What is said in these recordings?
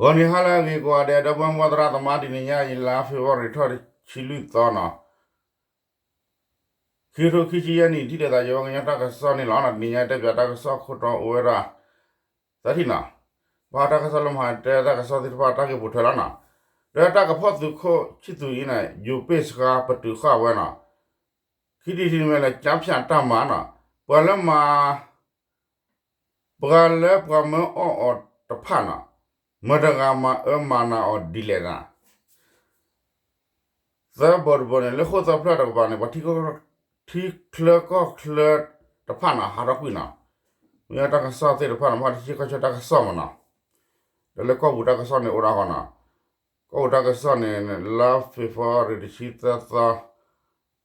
ဂီၤနံၤဟါလၢအဂ့ၤကိးဂၤဒဲး ဒီပုၢ်ဝဲၢ်သရၣ်သမါ တနံၤညါအံၤ လါ February ထီၣ်တဆံလွံၢ်သီနီၤ, ခံကထိခံဆံယဲၢ်နံၣ် ထံၣ်လိာ်သးယဝဲကညီတၢ်ကစီၣ်န့ၣ်လီၤ. တနံၤညါတဲပၠးတၢ်ကစီၣ်ခိၣ်တီအိၣ်ဝဲဒၣ် သၢထံၣ်နီၤ, ဘၣ်တၢ်ကစီၣ်လၢမၤဟးတဲတၢ်ကစီၣ်သ့ၣ်တဖၣ်တၢ်ဂ့ၢ်ပိာ်ထွဲလီၤနီၤ, ဒီးတၢ်ကဖီၣ်သုးခိၣ်ဆံၣ်သူးအံၤန့ၣ် ယိၤပ့ၢ်စှၤပတုာ်ဃာ်ဝဲနီၤ, ခံထံၣ်တထံၣ်န့ၣ်မ့ၢ်လၢ ကၠါဖၠးတၢ်မၤနီၤ, ပှၤလၢမၤ ပှၤလၢပှၤမၢအီၣ်အီၤတဖၣ်နီၤ, မတၤတဂၤမၤအၢမၤနးအီၤဒ်လဲၣ်နီၤ, သၢဘိတဘိန့ၣ် လၢဃိၣ်သၢဖျၢၣ်တကပၤန့ၣ် ပှၤထံ ထံချၢကီၢ်ချၢတဖၣ်နီၤ ဟးထီၣ်ကွံာ်နီၤ, မ့ၢ်တၢ်ကစီၣ်သ့ၣ်တဖၣ်န့ၣ် မ့ၢ်တဆံကီၢ်ဆၢတၢ်ကစီၣ်မ့ၢ်နီၤ, ဒီးလၢကီၢ်ပူၤတၢ်ကစီၣ်န့ၣ်အိၣ်ဒၣ်ဃီနီၤ, ကီၢ်ပူၤတၢ်ကစီၣ်န့ၣ် လါ February တဆံသၢသီ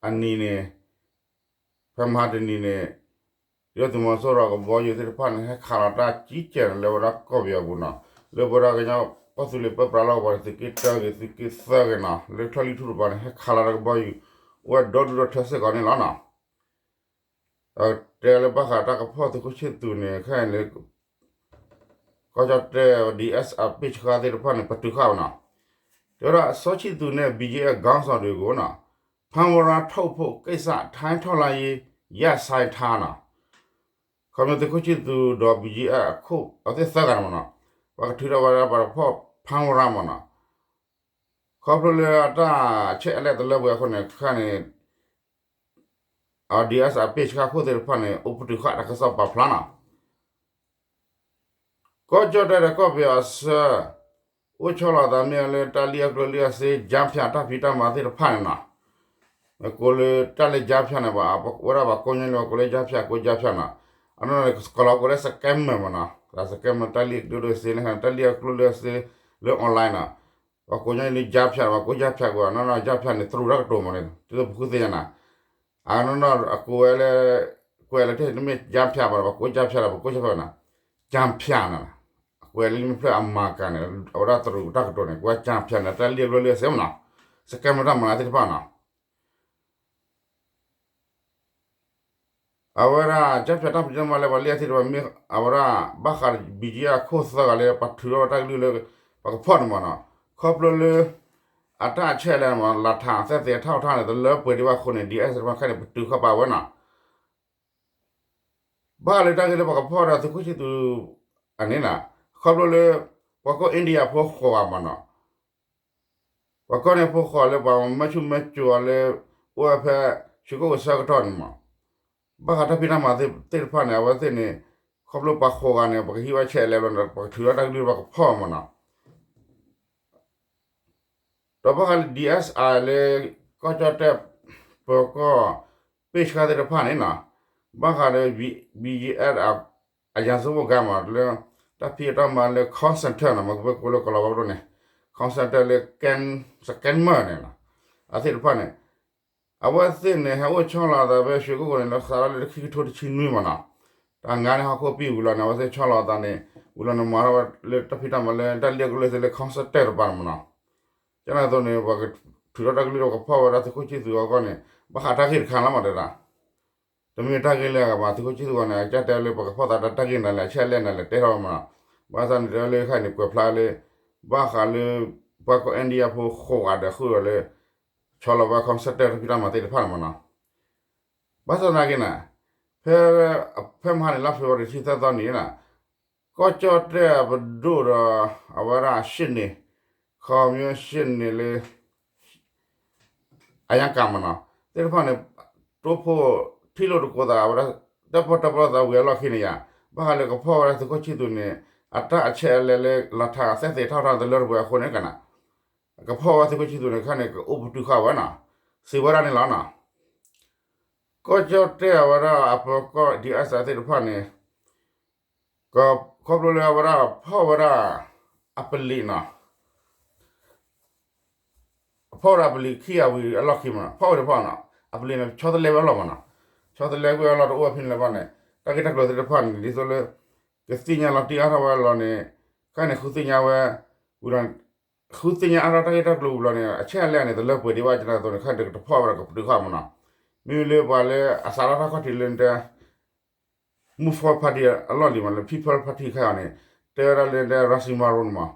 အနံၤန့ၣ် ဖဲမဟါတနံၤန့ၣ် ဒုၣ်ဒါသုးမီၤစိရိၤကဘီယူၤသ့ၣ်တဖၣ်န့ၣ် ဟဲခးလီၤတၢ်ကံကဲၣ်န့ၣ် လၢဝဲဒၣ်ကီၢ်ပယီၤပူၤနီၤ, လၢပဝဲဒၣ်ကညီကီၢ်သူလ့ၤပၢပြးလီၢ်ကဝီၤန့ၣ် သုးက့တၢဂ့ၤ သုးက့သၢဂ့ၤနီၤ, လၢချီၣ်လံၣ်ထူၣ်တပၤန့ၣ် ဟဲခးလီၤတၢ်ကဘီယူၤ အိၣ်ဝဲဒီဒူၣ်ဒီထၢစ့ၢ်ကီးန့ၣ်လီၤနီၤ. တဲလၢဘၣ်ဃးတၢ်ကဖီၣ်သုးခိၣ်ဆံၣ်သူးန့ၣ် ခဲအံၤလၢ ကီၢ်ကၠီၣ်တဲၣ် ဒီအ့ၣ်အ့ၣ် အပ့ၢ်ဆှါသ့ၣ်တဖၣ်န့ၣ် ပတုာ်ဃာ်ဝဲနီၤ, တဲဝဲဒၣ်စီၤဆံၣ်သူးန့ၣ် ဘံယ့အကီၢ်စီၤဒုးကိးနီၤ, ဖမ်းဝရမ်းထုတ်ဖို့ကိစ္စ ထိုင်းထောက်လှမ်းရေး ရပ်ဆိုင်းထားနီၤ, ခီမ့ၢ်သုးခိၣ်ဆံၣ်သူးဒီး ဘံယ့အခိၣ်အဝဲသ့ၣ်သၢဂၤန့ၣ်မ့ၢ်နီၤ, ပှၤကထုးထီၣ်ဝဲဒၣ်ပှၤတဖီၣ်ဖမ်းဝရမ်းမ့ၢ်နီၤ, ခီဖျိလၢအတၢ်ဆဲးအလဲၢ်တလၢပှဲၤအဃိန့ၣ် ခဲန့ၣ် ဒီအ့ၣ်အ့ၣ် အပ့ၢ်ဆှါခိၣ်သ့ၣ်တဖၣ်န့ၣ် အိၣ်ပတုာ်ဃာ်တၢ်ကစီၣ်ပာ်ဖျါနီၤ, ကီၢ်ကၠီၣ်တဲၣ်ဒီးကီၢ်ပယီၤအဆၢ အိၣ်ဆီလီၤသးမ့ၢ်လၢတၢ်လံၣ်အကျိၤလံၣ်အစ့ ကၠါဖၠးတၢ်ဖံးတၢ်မၤသ့ၣ်တဖၣ်န့ၣ်နီၤ, မ့ၢ်ကိးလၢတၢ်လၢကၠါဖၠးန့ၣ် ပဝဲဒၣ်ပှၤကိးညါလၢပှၤကိးလၢကၠါဖၠး ကိးကၠါဖၠးနီၤ, အနီၢ်နီၢ်န့ၣ် ကလီၤကိးလၢ scammer မ့ၢ်နီၤ, scammer တၢ်လံၣ်အကျိၤလံၣ်အစ့လၢ တၢ်လံၣ်အကျိၤလံၣ်အစ့လၢ online နီၤ, ပှၤကိးညါလၢကၠါဖၠး ပှၤကိးကၠါဖၠးကွံာ် အနီၢ်နီၢ်ကၠါဖၠးန့ၣ် တရူးတၢ်ကတိၤမ့ၢ်န့ၣ် ဒ်သိးပဃုသ့ၣ်ညါနီၤ, အနီၢ်နီၢ်အကိးဝဲလၢ ကွဲးလၢတမ့ၢ်ကၠါဖၠးဘၣ် ပှၤကိးကၠါဖၠးဒီး ပှၤကိးကၠါဖၠးနီၤ, ကၠါဖၠးနီၤ, အကွဲးလၢမ့ၢ်ဖျၢၣ်အမၤကၤန့ၣ် အဝဲဒၣ်တရူးတၢ်ကတိၤန့ၣ် ကွဲးကၠါဖၠးန့ၣ် တၢ်လံၣ်အကျိၤလံၣ်အစ့မ့ၢ်နီၤ, scammer တၢ်မၤနၤသ့ၣ်တဖၣ်နီၤ အဝဲဒၣ် ကၠါဖၠးတၢ်ဖံးတၢ်မၤလၢပှၤလံၣ်အသ့ၣ်တဖၣ်မ့ၢ် အဝဲဒၣ် ဘၣ်ဃး ဘံယ့အခိၣ်သၢဂၤလၢ ပှၤထုးထီၣ်တၢ်ကလုၢ်လၢ ပှၤကဖီၣ်န့ၣ်မ့ၢ်နီၤ, ခီဖျိလၢ အတၢ်ဆဲးလဲၣ်မ့ၢ် လၤထး သက်သေအထောက်အထားန့ၣ် တလၢပှဲၤဒံးဘၣ်အဃိန့ၣ် ဒီအ့ၣ်အ့ၣ် သ့ၣ်တဖၣ်ခဲန့ၣ် ပတုာ်ဃာ်ပာ်ဝဲနီၤ ဘၣ်ဃးလၢတၢ်ဂ့ၢ်လၢပှၤကဖီၣ်ဒီးသုးခိၣ်ဆံၣ်သူး အန့ၣ်နီၤ, ခီဖျိလၢ ပှၤကီၢ် India ဖိဃိးဂၤမ့ၢ်နီၤ, ပှၤကီၢ်န့ၣ်ဖိဃိးလၢ ပှၤမၢဆူၣ်မၢစိးလၢ အိၣ်ဝဲဖဲ ရွှေကုက္ကိုဆၢကတီၢ်န့ၣ်မ့ၢ်, ဘၣ်ဃးတၢ်ဖံးတၢ်မၤသ့ၣ်တဖၣ်န့ၣ် အဝဲသ့ၣ်န့ၣ် ခီဖျိပှၤဃိးဂၤန့ၣ် ပကဟံးဝဲဆဲးလဲၣ်ဘျီန့ၣ် ပကထုးထီၣ်တၢ်ကလုၢ်ပှၤကဖီၣ်မ့ၢ်နီၤ ဒီးဘၣ်ဃးလၢ ဒီအ့ၣ်အ့ၣ် လၢ ကီၢ်ကၠီၣ်တဲၣ် ပကီၢ် ပ့ၢ်ဆှါသ့ၣ်တဖၣ်န့ၣ်နီၤ, ဘၣ်ဃးဒီး ဘံယ့အ အရာဇဝတ်ဂိုဏ်းမ့ၢ်လၢ တၢ်ဖံးတၢ်မၤလၢ call center နီၤ, မ့ၢ်ပကိးလၢကလီၤဝါကျိာ်န့ၣ် call center လၢ scammer န့ၣ်နီၤ, အသ့ၣ်တဖၣ်န့ၣ် အဝဲသ့ၣ်န့ၣ် ဟဲအိၣ်ဆီလီၤအသးဖဲ ရွှေကုက္ကိုန့ၣ် လၢစးထီၣ်လၢခံကထိတဆံနွံမ့ၢ်နီၤ, တၢ်ငါန့ၣ်ဟီၣ်ခိၣ်ပံၣ်ဝံၤလီၤန့ၣ် အဝဲသ့ၣ်ဆီလီၤအသးန့ၣ် ဝံၤလီၤန့ၣ် မၤထီၣ်ဝဲလၢတၢ်ဖံးတၢ်မၤလၢ တၢ်လံၣ်အကျိၤလံၣ်အစ့လၢ call center တပၤန့ၣ်မ့ၢ်နီၤ, ကန့ၣ်အသိးန့ၣ် ပှၤထုးထီၣ်တၢ်ကလုၢ်ဒီးကဖီၣ်ဝဲဒၣ်သုးခိၣ်ဆံၣ်သူးအဂီၢ်န့ၣ် ဘၣ်ဃးတၢ်ဂ့ၢ်တခါလီၤမ့ၢ်တဲဒၣ် တမ့ၢ်တၢ်ဂ့ၢ်လၢအဂၤဘၣ် သုးခိၣ်ဆံၣ်သူးအဂီၢ်န့ၣ် အကစၢ်တဲလၢပကဖီၣ်သးဒီးတၢ်ဂ့ၢ်နၤလၢအဆဲးလဲၣ်နၤလၢတဲထီၣ်မ့ၢ်နီၤ, ဘၣ်ဆၣ်န့ၣ်တဲလၢခဲအံၤန့ၣ် ကွဲးဖျါလၢ ဘၣ်ဃးလၢ ပှၤကီၢ် India ဖိဃိးဂၤဒီးဃုာ်ဒီးလၢ ဆီလီၤဝဲ call center တၢ်ဖံးတၢ်မၤသ့ၣ်တဖၣ်န့ၣ်မ့ၢ်နီၤ, ဘၣ်ဆၣ်သနာ်က့န့ၣ် ဖဲ ဖဲမဟါန့ၣ် လါ February တဆံသၢသီန့ၣ် ကီၢ်ကၠီၣ်တဲၣ်အပဒိၣ်ဒီး အဝဲဒၣ်ရှ့ၣ်န့ၣ် ခီမ့ၢ်ရှ့ၣ်န့ၣ်လၢ အညါကၤမ့ၢ်နီၤ သ့ၣ်တဖၣ်န့ၣ် တိၢ်ဖိၣ်ထံၣ်လိာ်တကိးသး အဝဲဒၣ် တၢၣ်ပီၣ်တၢၣ်ပီၣ်သးဝံၤအလီၢ်ခံန့ၣ်ယါ ဘၣ်ဃးလၢကဖီၣ်ဝဲဒၣ်သုးခိၣ်ဆံၣ်သူးန့ၣ် အတၢ်အဆဲးအလဲၣ်လၢ လၤထး သက်သေအထောက်အထား တလၢတပှဲၤအဃိန့ၣ်ကနၤ ကဖီၣ်ဝဲသုးခိၣ်ဆံၣ်သူးန့ၣ် ခဲန့ၣ် ကအိၣ်ပတုာ်ဃာ်ဝဲနီၤ စံးဝဲဒၣ်န့ၣ်လီၤနီၤ ကီၢ်ကၠီၣ်တဲၣ်အဝဲဒၣ်အပၢၤကီၢ် ဒီအ့ၣ်အ့ၣ် သ့ၣ်တဖၣ်န့ၣ် က ခီဖျိလၢအဝဲဒၣ်ဖီၣ်ဝဲဒၣ် အပလံးနီၤ ဖီၣ်ဝဲဒၣ်အပလံးခံဂၤဝံၤအလီၢ်ခံမ့ၢ်နီၤ ဖီၣ်ဝဲတဖီၣ်နီၤ အပလံးန့ၣ် ဆီတလဲဝဲအလီၢ်မ့ၢ်နီၤ ဆီတလဲကွံာ်အလီၢ်တအိၣ်ဝဲဖဲန့ၣ်လၢၤဘၣ်န့ၣ် တၢ်ဂ့ၢ်တၢ်ကျိၤသ့ၣ်တဖၣ်န့ၣ် ဒ်သိးလၢ ကသ့ၣ်ညါလီၤတံၢ်အါထီၣ်ဝဲလီၤန့ၣ် ခဲန့ၣ် ဃုသ့ၣ်ညါဝဲ ဝံၤဒီး ဃုသ့ၣ်ညါအါထီၣ်တၢ်ဂ့ၢ်တၢ်ကျိၤဝံၤလီၤန့ၣ် အဆဲးအလဲၣ်န့ၣ် တလၢပှဲၤဒံးဘၣ် ကနၣ်သိးန့ၣ် ခဲန့ၣ်တကတဖီၣ်ဝဲဒီးကပတုာ်ဃာ်မ့ၢ်နီၤ မ့မ့ၢ်လၢပှၤလၢအစးထီၣ်တၢ်ခီၣ်ထံးလၢနတဲ Move Forward Party အလီၢ်လံၤမ့ၢ်လၢ People Party ခဲအံၤန့ၣ် တဲဝဲဒၣ်လၢနတဲ Russell Moore န့ၣ်မ့ၢ်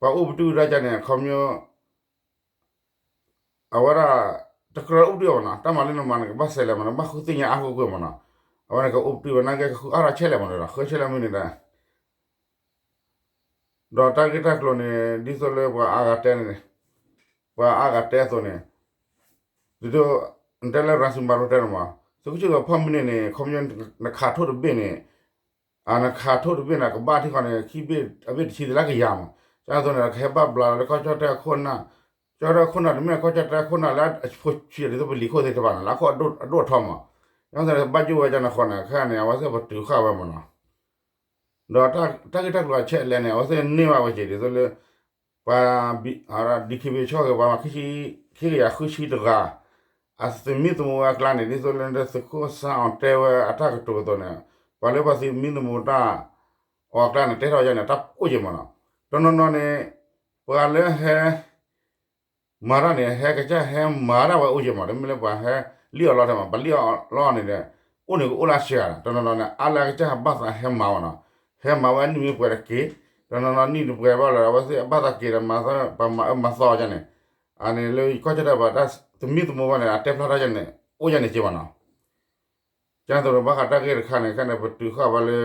ပှၤအိၣ်ပတုာ်ဝဲဒၣ်န့ၣ် ခီပညီ အဝဲဒၣ် တကြၢးအိၣ်ပတုာ်အီၤမးနီၤ, တၢ်မၤလၢနမၤန့ၣ် ကဘၣ်စဲးလဲၤမးနီၤ, ဘၣ်ဃုသ့ၣ်ညါအါဃိကွံာ်မးနီၤ, အဝဲန့ၣ်ကအိၣ်ပတုာ်ဝဲနာ်က့ ကဃုအါထီၣ်ဆဲးလဲၤမးနီၤ, ဃုဆဲးလဲၤမ့ၢ်န့ၣ်ဒီး ဒီးတၢ်ဂ့ၢ်တၢ်ကျိၤန့ၣ် ဒ်သိးလၢပှၤအါဂၤတဲန့ၣ်, ပှၤအါဂၤတဲအသိးန့ၣ်, ဒ်သိး နတဲလၢရၤစူၤမၤရိတဲန့ၣ်မး, သုးခိၣ်ဆံၣ်သူးဖီၣ်မံန့ၣ်န့ၣ် ခီပညီ နခးထိၣ်တဘ့ၣ်န့ၣ် နခးထိၣ်တဘ့ၣ်န့ၣ် ကဘၣ်ထံဃီန့ၣ် ခံဘ့ၣ်အဘ့ၣ်တဆံသ့လၢကယၤမး, ကသိးန့ၣ် ကဟဲဘၣ်ဘျးလီၤလၢကီၢ်ကၠီၣ်တဲၣ်အခိၣ်နၢ်, ကၠီၣ်တဲၣ်အခိၣ်နၢ် တမ့ၢ်ကီၢ်ကၠီၣ်တဲၣ်အခိၣ်နၢ်လၢအဖိဆံးဒ်သိးပလံၤခိၣ်သ့ၣ်တဖၣ်န့ၣ် လၢအခိၣ်အဒိၣ်အထီမး, ကသိးန့ၣ် ဘၣ်ယိၣ်ဝဲကန့ၣ်ဃီန့ၣ် ခဲန့ၣ် အဝဲသ့ၣ်ပတုာ်ဃာ်ဝဲမးနီၤ, ဒီးတၢ်ဂ့ၢ်တၢ်ကျိၤအဆဲးလဲၣ်န့ၣ် အဝဲသ့ၣ်န့ၢ်ဘၣ်ဝဲက့ၤဒ်သိးလၢ ပှၤ DKBA ဆီၣ်ဂ့ၤပှၤမၤ ခံဆံ ခံကယၤဃုဆံတဂၤ အသုးမံၤသမိးဝဲအကျါန့ၣ် ဒ်သိးလၢသုးခိၣ်စၣ်အီၤတဲဝဲအတၢ်ကတိၤအသိးန့ၣ် ပှၤလၢပှၤသုးမံၤသမိးတၢ်အီၤအကျါန့ၣ် တဲထီၣ်ယါန့ၣ် တၢ်အိၣ်က့ၤမးနီၤ, တနီၤနီၤန့ၣ် ပှၤလၢဟဲ မၤတၢ်န့ၣ် ဟဲကစၢ်ဟဲမၤတၢ်ဝဲအိၣ်က့ၤမး တမ့ၢ်လၢပှၤဟဲလံၣ်အီၤလီၤထဲမး ပှၤလံၣ်အီၤလီၣ်န့ၣ်ဒီး အိၣ်န့ၣ်ကအိၣ်လၢအစှၤဒီး တနီၤနီၤန့ၣ် အါလၢအကစၢ်ဘၣ်သးဟဲမၤမးနီၤ, ဟဲမၤဝဲအနံၣ်မ့ၢ်ပှဲၤတက့ၢ်, တနီၤနီၤနံၣ်တပှဲၤဘၣ်လီၤ အဝဲသ့ၣ်အဘၣ်သးက့ၤဒီးမၤသး ပှၤမၤအၢမၤသီကန့ၣ်, အန့ၣ်လၢကီၢ်ကၠီၣ်တဲၣ်ပှၤတၢ် သမံသမိးဘၣ်န့ၣ် အတဲဖျါထီၣ်ကန့ၣ် အိၣ်ယါန့ၣ်က့ၤမးနီၤ, ကန့ၣ်သိးဘၣ်ဃးတၢ်ဂ့ၢ်တခါန့ၣ် ခဲန့ၣ် ပတုာ်ဃာ်ဝဲလၢ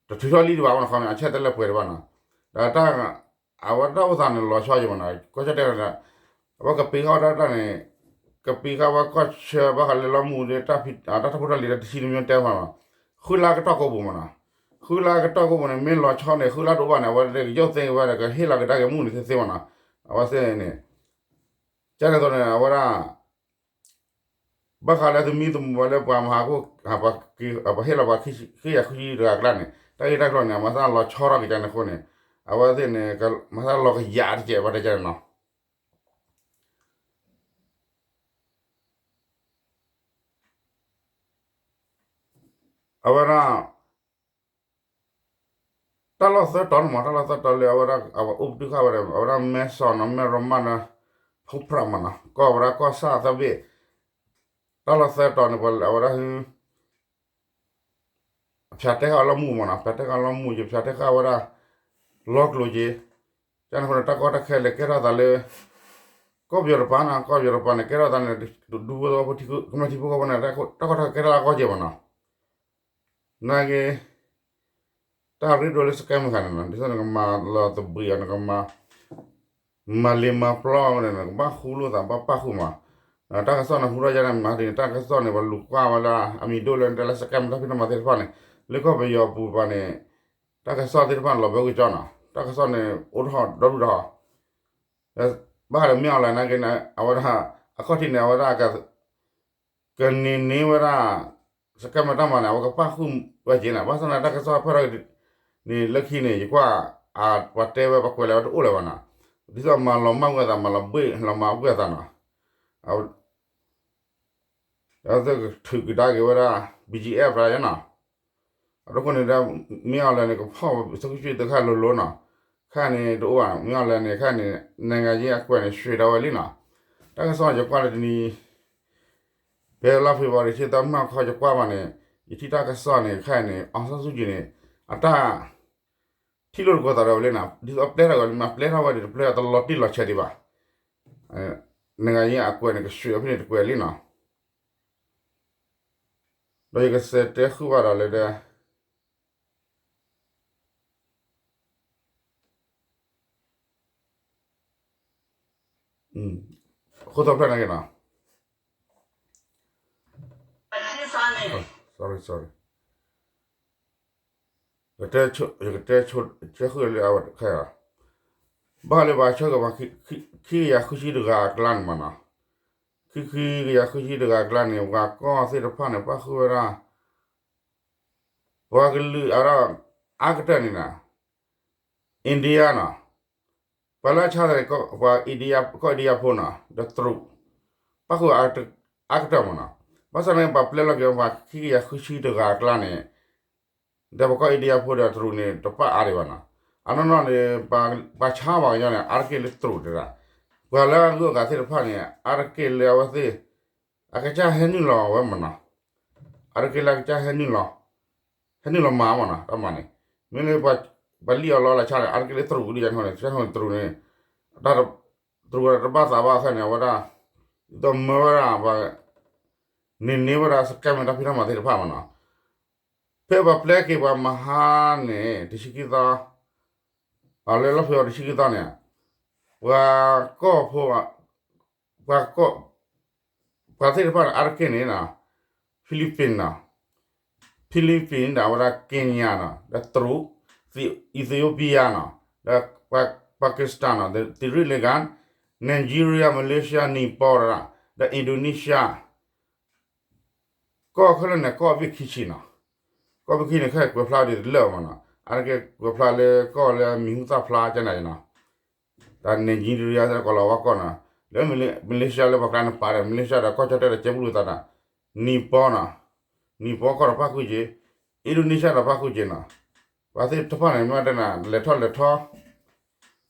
တထုးထီၣ်လံတဘၣ်မးနီၤ ခီန့ၣ် အဆဲးတလဲၣ်ပှဲၤတဘၣ်နီၤ, ဒီးတၢ် အဝဲတၢ်အိၣ်သးန့ၣ်လီၤဆီယံၤမးနီၤ ကီၢ်ကၠီၣ်တဲၣ်န့ၣ်, အဝဲကပံးဃာ်ဝဲဒၣ်တၢ်န့ၣ်, ကပံးဃာ်ဝဲကီၢ်ဆၢဘၣ်ဃးလၢလီမူဒီး တၢ်ထီၣ်ဖိတၢ်လံၤဒီးတဆံတမံၤတဲမးနီၤ, ဃုလါကတီၢ်ကိးပူၤမးနီၤ, ဃုလါကတီၢ်ကိးပူၤန့ၣ် မ့ၢ်လီၤဆီန့ၣ် ဃုလါတအိၣ်ဘၣ်န့ၣ် အဝဲကယီၣ်သ့ဝဲဒီး ကဟ့ၣ်လီၤကဒါက့ၤမူန့ၣ်သ့သ့မးနီၤ, အဝဲသ့ၣ်န့ၣ်, ကန့ၣ်သိးန့ၣ် အဝဲဒၣ် ဘၣ်ဃးလၢသမံသမိးဝဲလၢပှၤမၤဟးဂီၤ, ပှၤဟ့ၣ်လီၤပှၤ ဃ့ယၤဃုဆံတဂၤအကျါန့ၣ် တၢ်ဂ့ၢ်တၢ်ကျိၤန့ၣ် အမၤသးလီၤဆီထီၣ်က့ၤကန့ၣ်အဃိန့ၣ်, အဝဲသ့ၣ်န့ၣ် မၤသးလီၤကယၤတကဲးဘၣ်တကဲးန့ၣ်နီၤ, အဝဲဒၣ် တၢ်လီၢ်သၢတီၤန့ၣ်မး တၢ်လီၢ်သၢတီၤလၢအဝဲဒၣ် အဝဲအိၣ်ပတုာ်ဃာ်ဝဲဒီး အဝဲဒၣ်မဲဆီးနီၤ မဲရမးနီၤ ဖိဖြးမးနီၤ ကီၢ်ဝဲဒၣ်ကီၢ်ဆၣ်သၢဘ့ၣ်, တၢ်လီၢ်သၢတီၤန့ၣ် ပှၤအဝဲဒၣ် ဖၠးတဲဃာ်လီမူမးနီၤ ဖၠးတဲဃာ်လီမူက့ၤ ဖၠးတဲဃာ်ဝဲဒၣ် လီကျိၤက့ၤ, ကန့ၣ်အဃိန့ၣ် တၢ်ကီတၢ်ခဲလၢာ်ကဲထီၣ်သးလၢ ကီၢ်ပယီၤတပၤနီၤ ကီၢ်ပယီၤတပၤန့ၣ် ကဲထီၣ်သးန့ၣ် ဒူဖိသဝီဖိ ကမျၢၢ်ထံဖိကီၢ်ဖိန့ၣ် တၢ်ကီတၢ်ခဲကဲထီၣ်လၢအဂီၢ်က့ၤမးနီၤ နာ်က့ တၢ်ရ့ဒိၣ်လၢ scam တခါန့ၣ်နီၤ ဒ်သိးနကမၤလီၤသဘှံးအီၤ နကမၤ မၤလ့ၤမၤပျီန့ၣ် နကဘၣ်ဃူလိာ်သးဘၣ်ပၣ်ဃုာ်မး, တၢ်ကစီၣ်န့ၣ်ဟူထီၣ်ယါန့ၣ် မၤဒ်န့ၣ် တၢ်ကစီၣ်န့ၣ် ပှၤလူၤကွၢ်ဝဲလၢ အမံၤဒိၣ်လၢနတဲလၢ scam တၢ်ဖံးတၢ်မၤသ့ၣ်တဖၣ်န့ၣ် လၢကီၢ်ပယီၤပူၤတပၤန့ၣ် တၢ်ကစီၣ်သ့ၣ်တဖၣ်န့ၣ် လီၤဘၢကွံာ်ကၠီနီၤ တၢ်ကစီၣ်န့ၣ် အိၣ်ထီၣ်ဒီဒူၣ်ဒီး ဘၣ်ဃးဒီးမ့ၢ် online နာ်က့န့ၣ် အဝဲဒၣ် အခီၣ်ထံးန့ၣ် အဝဲဒၣ် ကန့ၢ်န့ၢ်ဝဲဒၣ် scam တၢ်မၤန့ၣ် အဝဲကပၣ်ဃုာ်ဝဲက့ၤန့ၣ် ဘၣ်ဆၣ်န့ၣ် တၢ်ကစီၣ်ဖဲထီၣ်န့ၣ် လၢခံန့ၣ် ယကွၢ် ပှၤတဲဝဲ ပှၤကွဲးလၢဝဲတအိၣ်လၢၤဘၣ်နီၤ ဒ်သိးမၤလီၤမၢ်ကွံာ်အသး မၤလီၤဘှ့ၣ်လီၤမၤကွံာ်အသးနီၤ အဝဲသ့ၣ်ကထုးကဒါက့ၤဝဲဒၣ် BGF ရၣ်ယဲနီၤ အဒိခိၣ်န့ၣ်ဒီး မ့ၢ် online န့ၣ် ကဖီၣ်သုးခိၣ်ဆံၣ်သူးခါလိၤလိၤနီၤ ခဲအံၤန့ၣ်တအိၣ်ဘၣ် မ့ၢ် online န့ၣ် ခဲအံၤန့ၣ် နိုင်ငံရေးအကွက်န့ၣ် ရွှေ့ ထီၣ်ဝဲလံနီၤ တၢ်ကစီၣ်ယကွၢ်လၢတနံၤ ဖဲလါ February ဆံသၢမၢ်ခီ ယကွၢ်ဘၣ်န့ၣ် ယထံၣ်တၢ်ကစီၣ်န့ၣ် ခဲအံၤန့ၣ် အောင်ဆန်းစုကြည်န့ၣ် အတၢ် ထံၣ်လိာ်တကိးသးဒီးဝဲလံနီၤ ဒ်သိးအပျဲထီၣ်ဝဲလံမး ပျဲထီၣ်ဝဲဒီးတပျဲထီၣ်တလီၤတံၢ်လီၤဆဲးဒံးဘၣ် နိုင်ငံရေးအကွက်န့ၣ် ကရွှေ့ ဖဲန့ၣ်တကွဲးလံနီၤ ဒီးယကစံးတဲဃုာ်ဘၣ်ဒီးလၢဒီး အဃိသတးဖျၢၣ်န့ၣ်နီၤ sorry sorry ယကတဲဆိ တဲဃုာ်လၢအဝဲခဲအံၤ ဘၣ်ဃးလၢပှၤဆၢဂ့ၤပှၤ ခံကယၤဃုဆံတဂၤအကျါန့ၣ်မးနီၤ ခံ ခံကယၤဃုဆံတဂၤအကျါန့ၣ် ပှၤကီၢ်သ့ၣ်တဖၣ်န့ၣ် ပၣ်ဃုာ်ဝဲဒၣ် ပှၤကလုာ်အါထီၣ် အါကတၢၢ်န့ၣ်နီၤ India နီၤ ပှၤလၢအဆါသးန့ၣ် ပှၤ India ကီၢ် India ဖိနီၤ ဒီးတရူး ပၣ်ဃုာ်အါကတၢၢ်မးနီၤ ဘၣ်ဆၣ်န့ၣ် ပှၤပျဲလီၤက့ၤပှၤခံကယၤဃုဆံတဂၤအကျါန့ၣ် ဒီးပှၤကီၢ် India ဖိဒီးတရူးန့ၣ် တပၣ်အါဒံးဘၣ်နီၤ အနီၢ်နီၢ်န့ၣ် ပှၤဆါပှၤကညီန့ၣ် အါတက့ၢ်လၢတရူးတဂၤ ပှၤလၢအဂုၤအဂၤသ့ၣ်တဖၣ်န့ၣ် အါတက့ၢ်လၢအဝဲသ့ၣ် အကစၢ်ဟဲနုာ်လီၤဝဲမးနီၤ အါတက့ၢ်လၢအကစၢ်ဟဲနုာ်လီၤ ဟဲနုာ်လီၤမၤမးနီၤ တၢ်မၤန့ၣ် မ့ၢ်လၢပှၤ ပှၤလံၣ်အီၤလီၤလၢဆါန့ၣ် အါတက့ၢ်လၢတရူးကဒုကန့ၣ် တရူးန့ၣ် တရူးတဘၣ်သးဘၣ်အခါန့ၣ် အဝဲဒၣ် ဒ်သိးမၢဝဲဒၣ် ပှၤ န့ၢ်န့ၢ်ဝဲဒၣ် scam တၢ်ဖံးတၢ်မၤသ့ၣ်တဖၣ်မးနီၤ. ဖဲပှၤပျဲက့ၤပှၤမဟါန့ၣ် တဆံခံသီ အလၢလီၢ်ဖဲအီၤတဆံခံသီန့ၣ် ပှၤကီၢ်ဖိ ပှၤကီၢ် ပှၤသ့ၣ်တဖၣ်န့ၣ် အါတက့ၢ်န့ၣ် Philippines နီၤ, Philippines ဒီးအဝဲဒၣ် Kenya နီၤ, ဒီးတရူး, Ethiopia နီၤ, ဒီး Pakistan နီၤ, သီရိလင်္ကာ, Nigeria, Malaysia, Nepal ဒီး Indonesia ကီၢ်ခဲလၢာ်န့ၣ် ကီၢ်ဘ့ၣ်ခံဆံနီၤ, ကီၢ်ဘ့ၣ်ခံန့ၣ် ခဲအံၤကွဲးဖျါဒ်တလၢာ်မးနီၤ, အါတက့ၢ်ကွဲးဖျါလၢကီၢ်လၢမံၤဟူသၣ်ဖျါကန့ၣ်နီၤ, တၢ် Nigeria တၢ်ကီၢ်လီၤဝါကီၢ်နီၤ, လၢ Malaysia လၢပှၤကျါန့ၣ်ပာ်ဒီး Malaysia ဒီးကီၢ်ကၠီၣ်တဲၣ်ဒီးကဲဘျုးသးနီၤ, Nepal နီၤ, Nepal ကီၢ်ဒီးပၣ်ဃုာ်က့ၤ, Indonesia ဒီးပၣ်ဃုာ်က့ၤနီၤ, ပှၤသ့ၣ်တဖၣ်န့ၣ် မ့ၢ်တဲနၤ လဲၤထီၣ်လဲၤထီ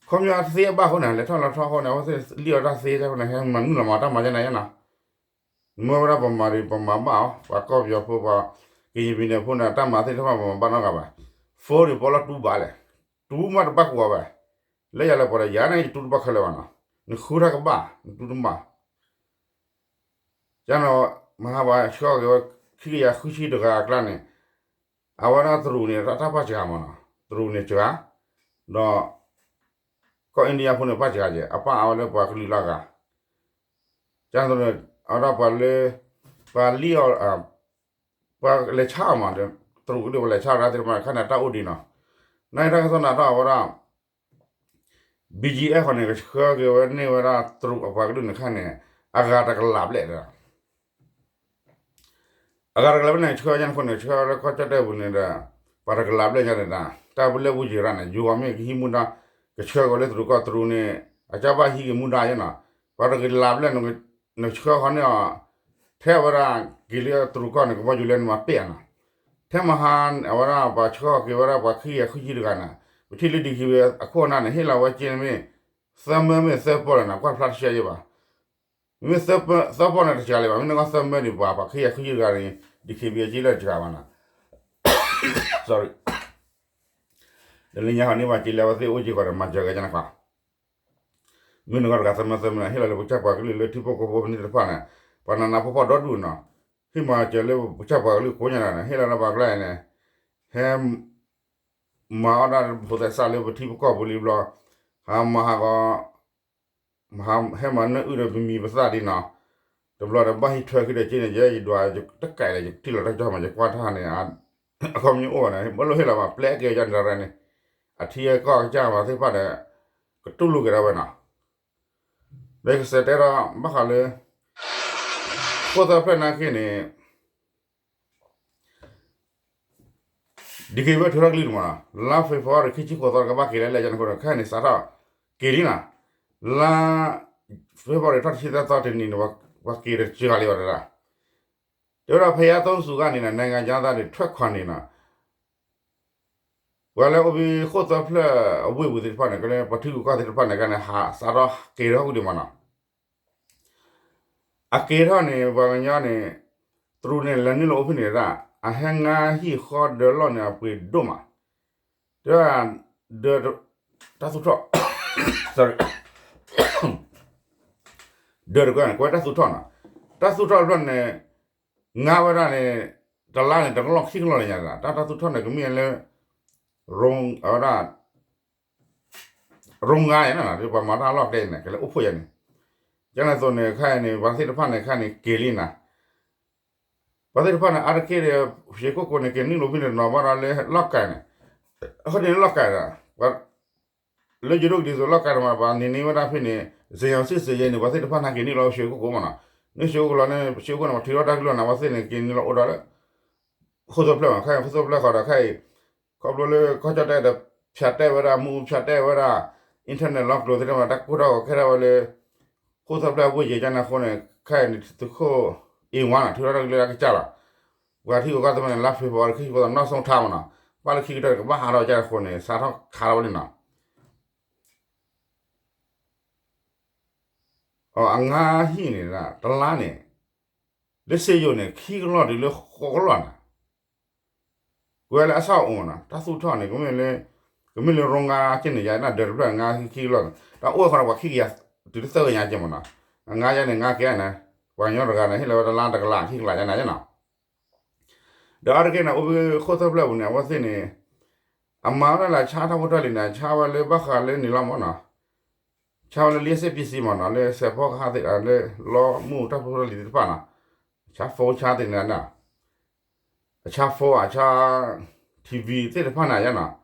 ခီပညီသ့အဘၣ်အဃိန့ၣ် လဲၤထီၣ်လဲၤထီအဃိန့ၣ် အဝဲသ့ၣ်လံၣ်အီၤတၢ်သ့အဃိန့ၣ် ဟဲမၤနုာ်လီၤမၤတၢ်မၤကန့ၣ်နီၤ, မ့ၢ်ဝဲဒၣ်ပမၤဒီး ပမၤဘၣ်အီၤ ပှၤကီၢ်ပယီၤဖိ ပှၤကရင်ပြည်နယ်ဖိန့ၣ် တၢ်မၤသ့ၣ်တဖၣ်ပမၤဘၣ်နီတဂၤဘၣ်, phone န့ၣ် ပလီၢ်တူဘၣ်လဲၣ်, တူမးတဘၣ်ကွၢ်ဘၣ်, လၢယၤလၢပှၤဒီးယၤန့ၣ် ယတူတဘၣ်ခဲလၢာ်ဘၣ်နီၤ, နဃုတၢ်ကဘၣ် နတူတဘၣ် ကန့ၣ် မဟါပှၤဆှၢက့ၤဝဲ ခံကယၤဃုဆံတဂၤအကျါန့ၣ် အဝဲဒၣ်တရူးန့ၣ် တၢ်ပၣ်စှၤမးနီၤ, တရူးန့ၣ်စှၤ, ဒီး ကီၢ် India ဖိန့ၣ်ပၣ်စှၤက့ၤ အပၣ်အဝဲလၢပှၤကလုာ်လၢအဂၤ, ကန့ၣ် အဝဲဒၣ်ပှၤလၢ ပှၤလံၣ်အီၤ ပှၤလဲၤဆါအီၤမး တရူးကလုာ်ပှၤလဲၤဆါအီၤဒၣ်သ့ၣ်တဖၣ်န့ၣ် ခါန့ၣ်တၢ်အိၣ်ဒံးနီၤ, နတၢ်ကစီၣ်နၤထီၣ်အဝဲဒၣ် BGF ဃီန့ၣ် ကဆှၢက့ၤဝဲန့ၢ်ဝဲဒၣ်တရူးအပှၤကလုာ်န့ၣ်ခါန့ၣ် အဂၤတကလးဘျဲၣ်ဒီး အဂၤတကလးဘျဲၣ်န့ၣ် ဆှၢညါန့ၣ်အဃိန့ၣ် ဆှၢလၢကီၢ်ကၠီၣ်တဲၣ်ပူၤန့ၣ်ဒီး ပှၤတကလးဘျဲၣ်ညါန့ၣ်ဒီး တၢ်ပလၢၢ်ဝံၢ်ယံၤရၣ်န့ၣ် ယိၤဂီၤမ့ၢ်ကဟံးမူဒါ ကဆှၢက့ၤလၢတရူးကီၢ်တရူးန့ၣ် အကဘၣ်ဟံးက့ၤမူဒါယဲနီၤ, ပှၤတကလးဘျဲၣ်န့ၣ် နဆှၢဃီန့ၢ်အီၤ ထဲအဝဲဒၣ်က့ၤလၢတရူးကီၢ်န့ၣ် ကဘီယူၤလဲန့ၣ်မၤပ့ၢ်အနီၤ, ထဲမဟါအဝဲဒၣ်ပှၤဆှၢက့ၤဝဲဒၣ်ပှၤခံကယၤဃုဆံတဂၤန့ၣ် ပထံၣ်လၢ DKBA အခိၣ်အနၢ်န့ၣ် ဟ့ၣ်လီၤဝဲက့ၤမ့ၢ် သၢမၢမ့ၢ်သၢပီၢ်လဲၣ်နီၤ ကွၢ်ဖျါတဆှၢယဲဘၣ်, မ့မ့ၢ်သၢပီၢ်န့ၣ်တစှၤလံဘၣ်, မ့ၢ်နကွၢ်သၢမၢဒံးပှၤ ပှၤခံကယၤဃုဆံတဂၤန့ၣ် DKBA က့ၤလၢတစှၤဘၣ်နီၤ, sorry ဒီးလၢညါဟီန့ၣ်ဘၣ်က့ၤလၢအဝဲသ့ၣ်အိၣ်က့ၤဃီဒီး မၤစၢၤက့ၤကန့ၣ်ဃီ မ့ၢ်နကွၢ်တဂၤသၢမၢသၢမၢန့ၣ် ဟ့ၣ်လီၤလၢပကစၢ်ပှၤကလုာ်လၢထံဖိကီၢ်ဖိဖဲန့ၣ်သ့ၣ်တဖၣ်န့ၣ် ပှၤနးနးဖှီၣ်ဖှီၣ်ဒီဒူၣ်နီၤ, ဟ့ၣ်မၤစၢၤလၢပကစၢ်ပှၤကလုာ်ကိးညါန့ၣ် ဟ့ၣ်လီၤလၢပှၤကျါအံၤန့ၣ် ဟဲ မၤအီၣ်ဒၣ်ဖိသဲးစးလၢပထံပကီၢ်ပူၤလံဘျီ, ဟးမၤဟးဂီၤ, ဟဲမၤနၢအုၣ်ဒီးပမံၤပသၣ်ဒ်နီၤ, တဘျီဒီးဘၣ်ဟံးထွဲခံဒီးက့န့ၣ် ယဲယဒွးယတကဲလၢယတံၢ်လီၤတၢ်ကစီၣ်မး ယကွၢ်တၢ်န့ၣ် အခီပညီအိၣ်ဘၣ်န့ၣ် ဘၣ်လိၣ်ဟ့ၣ်လီၤဘၣ် ပျဲက့ၤယၤန့ၣ်တရၢန့ၣ်, အထံအကီၢ်အကစၢ်မးသ့ၣ်တဖၣ်ဒီး ကတူၢ်လိာ်က့ၤဒၣ်ဝဲနီၤ, ဒီးကစဲးတဲဒီး ဘၣ်ဃးလၢ ခိၣ်သၢဖျၢၣ်နာ်က့န့ၣ် ဒ်က့ၤဝဲထုးထီၣ်ကလုၢ်တမးနီၤ, လါ February ခံဆံဃိးသီ ကဘၣ်က့ၤလၢလဲၣ်ယၤန့ၣ်အဃိဒီး ခဲအံၤန့ၣ် စးထီၣ်က့ၤလံနီၤ, လါ February ထီၣ်တဆံသၢသီတနံၤန့ၣ် ပှၤက့ၤတစှၤလံဘၣ်တဒၣ်, တဲဝဲဒၣ်ဖဲယါသိစူၤဂၤန့ၣ်နီၤ နိုင်ငံခြားသားတွေ ထွက်ခွာနေနီၤ, ပှၤလၢအိၣ်ဘှံးခိၣ်သၢဖျၢၣ်အဝ့ၢ်ပူၤသ့ၣ်တဖၣ်န့ၣ် ကလၢပှၤထံဂုၤကီၢ်သ့ၣ်တဖၣ်န့ၣ် ကန့ၣ် ဟးစးထီၣ်က့ၤထီၣ်ဝံၤဒံးမးနီၤ, အက့ၤထီၣ်န့ၣ် ပှၤကညီန့ၣ် တရူးန့ၣ် လဲၤနုာ်လီၤအိၣ်ဖဲန့ၣ်ဒၣ် အဟဲငါဟံၣ်ဃီဒၢလီၢ်န့ၣ် အပှ့ၤဒိၣ်မး, တဲဝဲဒၣ် ဒၢ တၢ်သူၣ်ထီၣ် sorry ဒၢတကွဲၢ်န့ၣ် ကွဲးတၢ်သူၣ်ထီၣ်နီၤ, တၢ်သူၣ်ထီၣ်တဖျၢၣ်န့ၣ် ငါဝဲဒၣ်န့ၣ် တလါန့ၣ် တကလီၢ်ခံကလီၢ်လၢညါဒၣ် တၢ်တၢ်သူၣ်ထီၣ်န့ၣ် ကမ့ၢ်လၢ အဝဲဒၣ် ရိငါယဲန့ၣ် ပှၤမၤတၢ်လီၢ်ကျဲအံၤန့ၣ် ကလဲၤအိၣ်ဖှိၣ်ယဲန့ၣ်, ကန့ၣ်အသိးန့ၣ် ခဲအံၤန့ၣ် ပှၤသ့ၣ်တဖၣ်န့ၣ် ခဲအံၤန့ၣ် က့ၤလံနၤ, ပှၤသ့ၣ်တဖၣ်န့ၣ် အါတက့ၢ်ဒီး ရွှေကုက္ကိုန့ၣ် က့ၤနုာ်လီၤဖဲန့ၣ် တနီၤဘၣ်ဒီးလၢလီၢ်ကၤန့ၣ်, အဃိန့ၣ်လၢလီၢ်ကၤဒီး လၢယိၤဒိၣ်ကဒ်သိးလီၢ်ကၤတမး ပှၤန့ၢ်န့ၢ်ဝဲဒၣ်ဖဲန့ၣ် စ့ယီၤစ့ၣ်စ့ယဲန့ၣ် ပှၤသ့ၣ်တဖၣ်န့ၣ် က့ၤနုာ်လီၤရွှေကုက္ကိုမးနီၤ, နရွှေကုက္ကိုလီၤန့ၣ် ရွှေကုက္ကိုန့ၣ် ပှၤထုးထီၣ်တၢ်ကလုၢ်နီၤ ပှၤသ့ၣ်န့ၣ် က့ၤနုာ်လီၤအိၣ်ဒီးလၢ ခိၣ်သၢဖျၢၣ်မး ခဲအံၤ ခိၣ်သၢဖျၢၣ်ဃီဒီးခဲအံၤ ခီဖျိလၢကီၢ်ကၠီၣ်တဲၣ်ဒီး ဖၠးတဲာ်ဝဲဒၣ် မူးဖၠးတဲာ်ဝဲဒၣ် internet လီၤကျိၤသ့ၣ်တဖၣ် တၢ်ကိၢ်ထီၣ်ဂီၤခဲထီၣ်ဝဲလၢ ခိၣ်သၢဖျၢၣ်အဝ့ၢ်ယဲၤကန့ၣ်အဃိန့ၣ် ခဲအံၤန့ၣ် သုးခိၣ်အ့ဝါနီၤ ထုးထီၣ်တၢ်ကလုၢ်လၢအကစၢ်လီၤ. ပှၤထံဂုၤကီၢ်သ့ၣ်တဖၣ်န့ၣ် လါ February ခံဆံဃိးသီ နောက်ဆုံးထားမးနီၤ ဘၣ်လၢခံကတၢၢ်န့ၣ် ကဘၣ်ဟးထီၣ်ကန့ၣ်အဃိန့ၣ် စးထီၣ်ခးထီၣ်ဝဲလံနီၤ အငါဟံၣ်န့ၣ် တလါန့ၣ် လၢစ့ယိၤန့ၣ် ခံကလီၢ်တုၤလၢဃိးကလီၢ်န့ၣ် ကွဲးလၢအဆၣ်အိၣ်မးနီၤ တၢ်သူၣ်ထီၣ်န့ၣ် ကမ့ၢ်လၢ က ကမ့ၢ်လၢရိငါက့န့ၣ် ယၤနၢ်ဒၢးတဖျၢၣ် ငါခံကလီၢ်န့ၣ် တၢ်အိၣ်ဝဲဃီဒီးပှၤခံကယၤ တုၤလၢသၢကယၤက့မ့ၢ်နီၤ, ငါယၤန့ၣ် ငါကဲန့ၣ် ပှၤကညီတဂၤန့ၣ် ဟ့ၣ်လီၤဝဲတလါတကလး ခံကလးယၤန့ၣ်နီၤ, ဒီးအါတက့ၢ်န့ၣ် အိၣ်ဖဲခိၣ်သၢဖျၢၣ်ပူၤန့ၣ် အဝဲသ့ၣ်န့ၣ် အမၤဝဲဒၣ်လၢဆါတၢ်ဖိတၢ်လံၤန့ၣ် ဆါဝဲလၢဘၣ်ဃးလၢန့ၣ်လီၤမ့ၢ်နီၤ, ဆါဝဲလၢလံာ်စ့ပံစံမ့ၢ်နီၤ လၢစဲးဖီကဟၣ်သ့ၣ် လၢလီမူၢ်တၢ်ဖိတၢ်လံၤသ့ၣ်တဖၣ်နီၤ, ဆါ phone ဆါသ့ၣ်န့ၣ် အဆါ phone အဆါ ထံဝံၤ သ့ၣ်တဖၣ်န့ၣ်ယါနီၤ,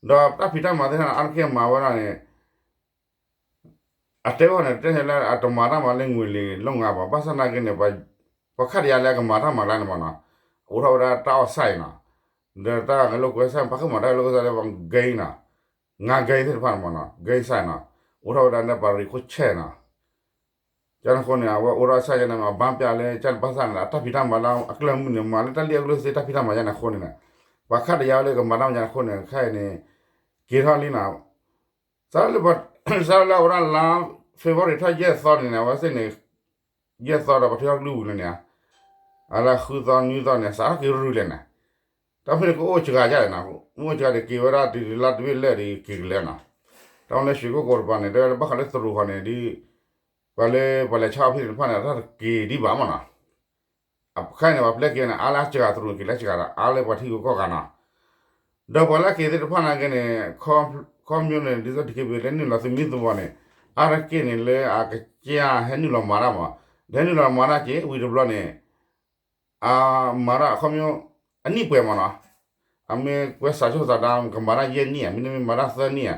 ဒီးတၢ်ဖံးတၢ်မၤသ့ၣ်တဖၣ်န့ၣ် အါတက့ၢ်မၤဝဲဒၣ်န့ၣ် အတဲဝဲန့ၣ် တဲလၢအတမၤတၢ်မၤလၢငွေလံ လုပ်ငန်း ဘၣ်, ဘၣ်ဆၣ်သနာ်က့န့ၣ် ပှၤခါတယါလၢအကမၤတၢ်မၤကျါန့ၣ်မ့ၢ်နီၤ, အိးထီၣ်ဝဲဒၣ်တၢ်အီၣ်ဆၣ်အံၤနီၤ, ဒီးတၢ်ဂဲၤလိာ်ကွဲဆၣ် ပှၤဃ့မၤတၢ်ဂဲၤလိာ်ကွဲဆၣ်လၢပှၤ game နီၤ, ငါ game သ့ၣ်တဖၣ်န့ၣ်မ့ၢ်နီၤ game ဆၣ်အံၤနီၤ, အိးထီၣ်ဝဲဒၣ်လၢပှၤရံးခိၣ်ဆဲနီၤ ကန့ၣ်အဃိန့ၣ် အဝဲအိးထီၣ်ဆၣ်ယါန့ၣ် အဘၣ်ပျၢ်လၢ ကန့ၣ်ဘၣ်ဆၣ်န့ၣ် အတၢ်ဖံးတၢ်မၤလၢအကျၢၢ်မုၢ်န့ၣ် မၤလၢတၢ်လံၣ်အကျိၣ်စ့တၢ်ဖံးတၢ်မၤယါန့ၣ်အဃိန့ၣ် ပှၤခါတယါလၢကမၤတၢ်မၤယါန့ၣ်အဃိန့ၣ် ခဲအံၤန့ၣ် က့ၤထီၣ်လံနီၤ, စးလၢ စးလၢအဝဲဒၣ်လါ February ထီၣ်ယဲၢ်သီန့ၣ်န့ၣ် အဝဲသ့ၣ်န့ၣ် ယဲၢ်သီဒီးပှၤထံၣ်ထီၣ်ကလုၢ်ပူၤန့ၣ်န့ၣ် အလါဃုသီနွံသီန့ၣ် စးထီၣ်က့ၤရုၢ်လဲၣ်န့ၣ်, တၢ်ဖဲန့ၣ်ကအိၣ်စှၤယါနီၤ, အိၣ်စှၤဒီးက့ၤဝဲဒၣ်တုၤလါတဘ့ၣ်လၢာ်ဒီးက့ၤကလဲာ်နီၤ, တၢ်မ့ၢ်လၢရွှေကုက္ကိုတပၤန့ၣ် တဲဝဲလၢဘၣ်ဃးလၢသရူးဃီန့ၣ် ဒ် ပှၤလၢပှၤလဲၤဆါအီၣ်ဖဲန့ၣ်တဖၣ်န့ၣ် အတၢ်တက့ၤဒံးဘၣ်မ့ၢ်နီၤ, အခါန့ၣ် ပှၤပျဲက့ၤန့ၣ် အါလၢအစှၤသရူးက့ၤလၢစှၤဒီး အါလၢပှၤထံဂုၤကီၢ်ဂၤနီၤ, ဒီးပှၤလၢအက့ၤသ့ၣ်တဖၣ်နာ်က့န့ၣ် ခီဖျိန့ၣ် ဒ်သိး DKBA လၢနုာ်လီၤသုးမံၤသမိးန့ၣ် အါတက့ၢ်န့ၣ်လၢအကစၢ်ဟဲနုာ်လီၤမၤတၢ်မး, ဒီးဟဲနုာ်လီၤမၤတၢ်က့ၤ ဝံၤတဘျီန့ၣ် အမၤတၢ်ခီဖျိ အနံၣ်ပှဲၤမးနီၤ, အမ့ၢ်ကွဲးစးဆိၣ်စးဒါ ကမၤတၢ်ယဲၢ်နံၣ်ဧါ, မ့တမ့ၢ်မၤတၢ်သၢနံၣ်ဧါ,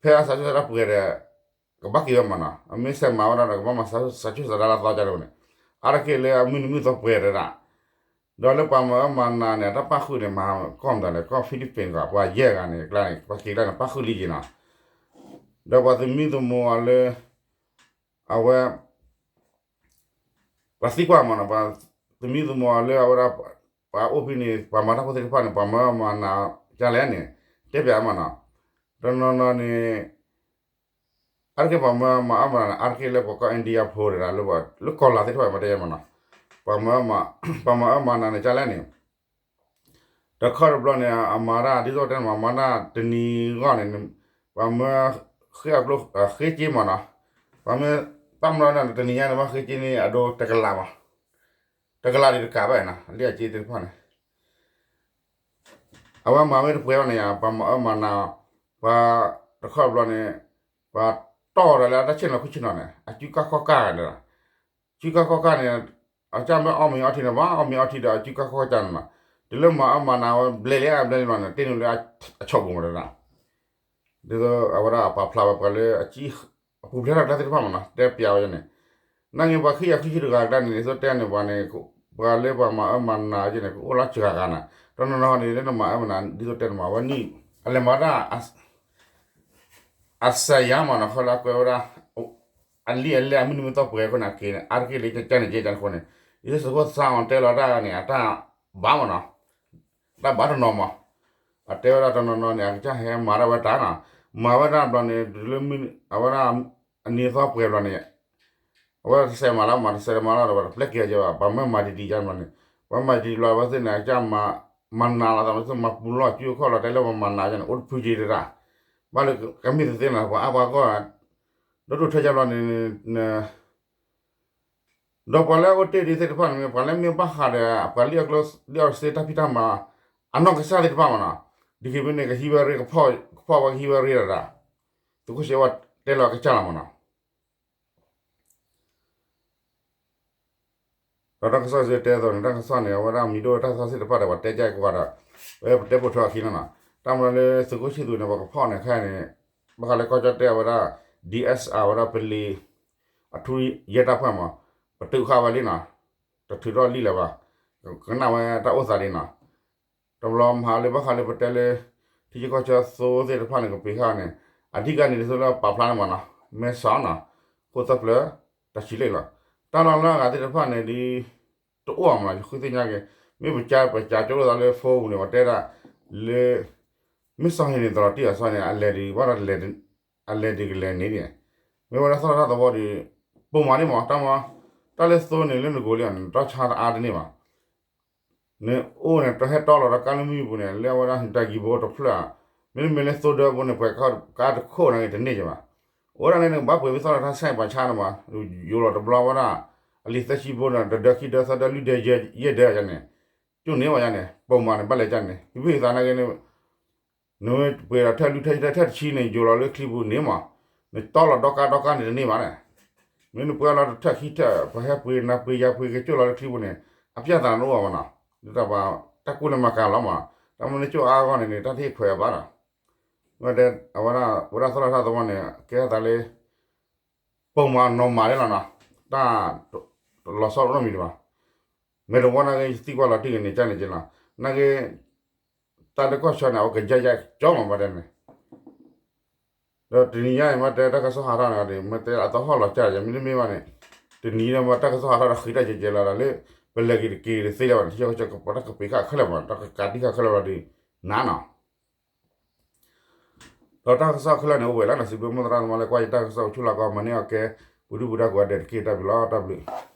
ဖဲအစးဆိၣ်စးဒါပှဲၤဒီး ကဘၣ်က့ၤဝဲမးနီၤ, အမ့ၢ်ဆဲးမၤဝဲဒၣ်ဒီး ကဘၣ်မၤစးဆိၣ်စးဒါလၢသီကၢ်န့ၣ်, အါတက့ၢ်လၢအမုၢ်နံၤမုၢ်သီပှဲၤတဒၣ်, ဒီးလၢပှၤမၤအၢမၤနးန့ၣ် အတၢ်ပၣ်ဃုာ်န့ၣ် မၤကီၢ်မတၤလဲၣ်, ကီၢ် Philippines ပှၤယဲၢ်ဂၤန့ၣ်ကျါန့ၣ် ပှၤက့ၤကျါန့ၣ် ပၣ်ဃုာ်လံက့ၤနီၤ, ဒီးပှၤသမံသမိးအီၤလၢ အဝဲ ပှၤသံကွၢ်မးနီၤ, ပှၤသမံသမိးအီၤလၢအဝဲဒၣ် ပှၤအိၣ်ဖဲန့ၣ် ပှၤမၤတၢ်ဖိသ့ၣ်တဖၣ်န့ၣ် ပှၤမၤအၢမၤနးကလဲၣ်န့ၣ် တဲပၠးမးနီၤ, တနီၤနီၤန့ၣ် အါတက့ၢ်ပှၤမၤအၢမၤနးန့ၣ် အါတက့ၢ်လၢပှၤကီၢ် India ဖိတဒၣ် လၢကီၢ်လၤသ့ၣ်တဖၣ်မးတဲမးနီၤ, ပှၤမၤအၢမၤနးန့ၣ်ကလဲၣ်န့ၣ် တခီတဘျီန့ၣ် အမၤတၢ်ဒ်သိးတဲန့ၣ်မး မၤတၢ်တနံၤဂီၢ်န့ၣ် ပှၤမၢဃ့အကျိ ဃ့က့မးနီၤ, ပှၤမၢ ပၣ်မၢလီၤန့ၣ် တနံၤညါန့ၣ် ဘၣ်ဃ့က့န့ၣ် အဒိတကလးမး, တကလးဒံးတကးဘၣ်နီၤ လံအက့သ့ၣ်တဖၣ်န့ၣ် အဝဲမၤဝဲတပှဲၤဘၣ်န့ၣ် ပှၤမၤအၢမၤနး ပှၤတခီတဘျီန့ၣ် ပှၤတီၢ်ဒီးလၢအတၢ်ဆ့ၣ်နီၤခိၣ်ဆ့ၣ်နီၤန့ၣ် အစုကၢ်ခီၣ်ကၢ်ဂၤန့ၣ် စုကၢ်ခီၣ်ကၢ်န့ၣ် အကစၢ်မ့ၢ်အီၣ်မ့ၤအီထံန့ၣ် ဘၣ်အီၣ်မ့ၤအီထံဒီးအစုကၢ်ခီၣ်ကၢ်န့ၣ်နီၤ, တုၤလၢမၤအၢမၤနးဝဲဘျဲၣ်လံဘျဲၣ်လံဘျီန့ၣ် တ့န့ၢ်လၢအဆီၣ်ပူၤမးတဒၣ်, ဒ်သိးအဝဲဒၣ်ပာ်ဖျါဝဲပှၤလၢအစု အပူၤဖျဲးထီၣ်ကျါသ့ၣ်တဖၣ်မးနီၤ တဲပၠးဝဲန့ၣ်, နာ်က့ပှၤခံကယၤခံဆံတဂၤအကျါန့ၣ် ဒ်သိးတဲန့ၣ်ပှၤန့ၣ် ပှၤလၢပှၤမၤအၢမၤနးက့န့ၣ် ကအိၣ်လၢစှၤဂၤနီၤ, တနီၤနီၤန့ၣ် လၢနမၤအၢမၤနး ဒ်သိးတဲန့ၣ်မး အဝဲန့ၣ် အလဲၤမၤတၢ် အစၢၤယါမးနီၤ ခီလၢအကွဲးဝဲဒၣ် အလံာ်အလဲၢ်အမုၢ်နံၤမုၢ်သီပှဲၤအဃိန့ၣ် အက့ၤန့ၣ် အါတက့ၢ်လၢကကန့ၣ်က့န့ၣ်အဃိန့ၣ် ဒ်သိးသုးခိၣ်စၣ်အီၤတဲလီၤတၢ်န့ၣ် အတၢ်ဘၣ်မးနီၤ, တၢ်ဘၣ်တနီၤမး, အတဲဝဲဒၣ်တနီၤနီၤန့ၣ် အကစၢ်ဟဲမၤတၢ်ဝဲတၢ်နီၤ, မၤဝဲဒၣ်ဘျီန့ၣ် တုၤလၢမုၢ် အဝဲဒၣ် အနံၤသီပှဲၤဘျီန့ၣ် အဝဲတစဲးမၤလၢမၤ တစဲးမၤလၢဒီး ပှၤတပျဲက့ၤအီၤဘၣ်, ပှၤမၢမၤတံၢ်တံၢ်ယါဘျီန့ၣ် ပှၤမၤတံၢ်တံၢ်ဘျီ အဝဲသ့ၣ်န့ၣ် အကစၢ်မၤ မၤနးလီၤသး မၤပူၤလီၢ်စုအခီၣ်လီၤ တဲလၢပှၤမၤနးန့ၣ် အိၣ်တဖုက့တဒၣ်, ဘၣ်လၢကမ့ၢ်တသ့နီၤ ပှၤအါပှၤကီၢ် ဒီးဒိၣ်ထၢယါဘျီန့ၣ် ဒီးပှၤလၢအအိၣ်တ့ၢ်ဒံးသ့ၣ်တဖၣ်န့ၣ် ပှၤလၢမ့ၢ်ဘၣ်ဃးဒီး ပှၤလံၣ်အီၣ်ကျိ လံၣ်အီၣ်စ့တၢ်ဖံးတၢ်မၤ အနီၢ်ကစၢ်သ့ၣ်တဖၣ်မးနီၤ, ဒ်ခံဘ့ၣ်န့ၣ် ကဟံးဝဲရ့ ကဖီၣ်ဝဲကဟံးဝဲရ့ဒီး သုးခိၣ်စ့ဝါတဲလီၤကစၢ်လီၤမးနီၤ. ဒီးတၢ်ကစီၣ်စ့တဲသိးန့ၣ် တၢ်ကစီၣ်န့ၣ် အဝဲဒၣ်မံၤဒိၣ်တၢ်ကစီၣ်သ့ၣ်တဖၣ်ဒီး ပှၤတဲကၢ်ကွၢ်ဒီး ဝဲပတဲပိာ်ထွဲအခံလီၤနီၤ. တၢ်မၤလၢသုးခိၣ်ဆံၣ်သူးန့ၣ် ပှၤကဖီၣ်န့ၣ်ခဲအံၤန့ၣ် ဘၣ်ဃးလၢကီၢ်ကၠီၣ်တဲၣ်အဝဲဒၣ် ဒ်အ့ၣ်စ့ၣ်အါ အဝဲဒၣ်ပလံၤ အထူးရဲတပ်ဖွဲ့မး ပတုာ်ဃာ်ဝဲလံနီၤ, တထုးထီၣ်လံလၢၤဘၣ်, ကနၣ်ဝဲတၢ်အိၣ်သးလံနီၤ. တဘျီမဟါလၢဘၣ်ဃးလၢပတဲလၢ ထံဆၢကီၢ်ဆၢသိသ့ၣ်တဖၣ်န့ၣ် ကပ့ၤဃာ်န့ၣ် အဓိကန့ၣ် ဒ်သိးလၢပာ်ဖျါန့ၣ်မးနီၤ, မဲဆီးနီၤ, ခိၣ်သၢဖျၢၣ် တၢ်ဆံးလ့ၣ်လီၤ. တၢ်လီၢ်လၢအဂၤသ့ၣ်တဖၣ်န့ၣ် ဒ်တအိၣ်အမးနီၤ, ယဃုသ့ၣ်ညါက့ၤ မ့ၢ်ပကပကၠိလိာ်သးလၢ phone ပူၤန့ၣ် ပှၤတဲဒၣ်လၢ မ့ၢ်စီၤဟ့ၣ်န့ၣ် သရၣ်တံၢ်အစီန့ၣ် အလဲၤဒံးဘၣ်ဒီး အလဲၤဒံးကလဲၤန့ၣ်န့ၣ်, မ့ၢ်ဝဲဒၣ်သီၣ်ထီၣ်တၢ်သဝီဒီး ပိာ်မးန့ၣ်မး တၢ်မၤ တၢ်လၢသိန့ၣ်လၢနကိးလံအီၤန့ၣ် တၢ်ဆါတအါတန့ၢ်ဘၣ်. နအိၣ်န့ၣ် တဟဲတီလီၤတၢ်ကါလၢမံပူၤန့ၣ် လၢအဝဲဒၣ် ဒၣ်ကံဘိတဖျၢၣ် မ့တမ့ၢ်လၢသိဒၢဘိန့ၣ် ပှဲၤကါတခိၣ်န့ၣ်ဂ့ၤတန့ၢ်ကဘၣ်. အိၣ်ဒၣ်န့ၣ် နကဘၣ်ပှ့ၤမ့ၢ်သီၣ်လီၤတၢ်ဆဲးပှၤဆါန့ၣ်မး, ယိၤလီၤတဘျီဝဲဒၣ် အလံာ်သၢဆံဘိန့ၣ် တဒၢခံဒၢသၢဒၢလွံၢ်ဒၢ ယဲၢ်ဒၢယၤန့ၣ်, ကၠိန့ၢ်ဝဲယၤန့ၣ် ပိာ်မၤန့ၣ် ဘၣ်လဲၤကန့ၣ် ဟံၣ်ဘုၣ်ဟံၣ်သးနာ်က့န့ၣ် နမ့ၢ်ပှ့ၤဒီးထၢၣ်လွံၢ်ထၢၣ်ယဲၢ်ထၢၣ်ထၢၣ်တဆံန့ၣ် ယိၤလီၤလၢချံပူၤန့ၣ်မး, နတီလီၤဒီကါဒီကါန့ၣ်တန့ၢ်ဘၣ်န့ၣ်, မ့ၢ်နပှ့ၤလီၤတထၢၣ်ခံထၢၣ် ပှၤဟဲပှ့ၤနၤပှ့ၤယၤပှ့ၤက့ၤကၠိလီၤလၢချံပူၤန့ၣ် အပြဿနာတအိၣ်ဘၣ်မးနီၤ, ဒ်တၢ်ဘၣ် တၢ်ကူၣ်န့ၣ်မၤကၤလီၤမး, တၢ်မ့ၢ်နကၠိအါအါဂီၢ်န့ၣ်န့ၣ် တၢ်တဟ့ၣ်ခွဲးအဘၣ်ဒီး, ဝဲဒၣ် အဝဲဒၣ် ဝဲဒၣ်သီၣ်လီၤတၢ်သဝီန့ၣ် ကဲထီၣ်သးလၢ ပိာ်မၤနီၢ်မၤလံလီၤနီၤ, တၢ် လီၤဆီတအိၣ်နီတမံၤဒံးဘၣ်, မ့ၢ်တဝီနာ်က့ ယသံကွၢ်လီၤတံၢ်က့ၤန့ၣ် ကန့ၣ်က့လီၤ, နာ်က့ တၢ်လၢကီၢ်ဆၢန့ၣ် အဝဲကယါယါကၠီမးဘၣ်တဲန့ၣ်, ဒီးတနံၤညါအံၤ မ့ၢ်တဲတၢ်ကစီၣ်ဟးထီၣ်န့ၣ်ဒီး မ့ၢ်တဲအသဟီၣ်လီၤကၢ်ယၤ မ့တမ့ၢ်ဘၣ်န့ၣ်, တနံၤဒီးမ့ၢ်တၢ်ကစီၣ်ဟးထီၣ်ဒီးဃ့တၢ်ကဲကဲလီၤဒီးလၢ ပလဲၤက့ၤတက့ၤတသ့လၢၤဘၣ်န့ၣ် ထံကီၢ်ကီၢ်ပှၤတၢ်ကပံာ်ဃာ်ခဲလၢာ်မး တၢ်ကကးတံာ်ဃာ်ခဲလၢာ်ဘၣ်ဒီး နၤနီၤ ဒီးတၢ်ကစီၣ်ခဲလၢာ်န့ၣ် အိၣ်ဝဲလၢနီၤ စံးဘျုးမိၢ်သရၣ်သမါလၢကွၢ်ယတၢ်ကစီၣ်အိၣ်ဆူၣ်လီၤကီး မၤန့ၢ်အီၤကဲ ပူၤဒုၣ်ပူၤဒါကိးဂၤဒဲးတက့ၢ် တၢ်ဘျုးလီၤ တၢ်ဘျုး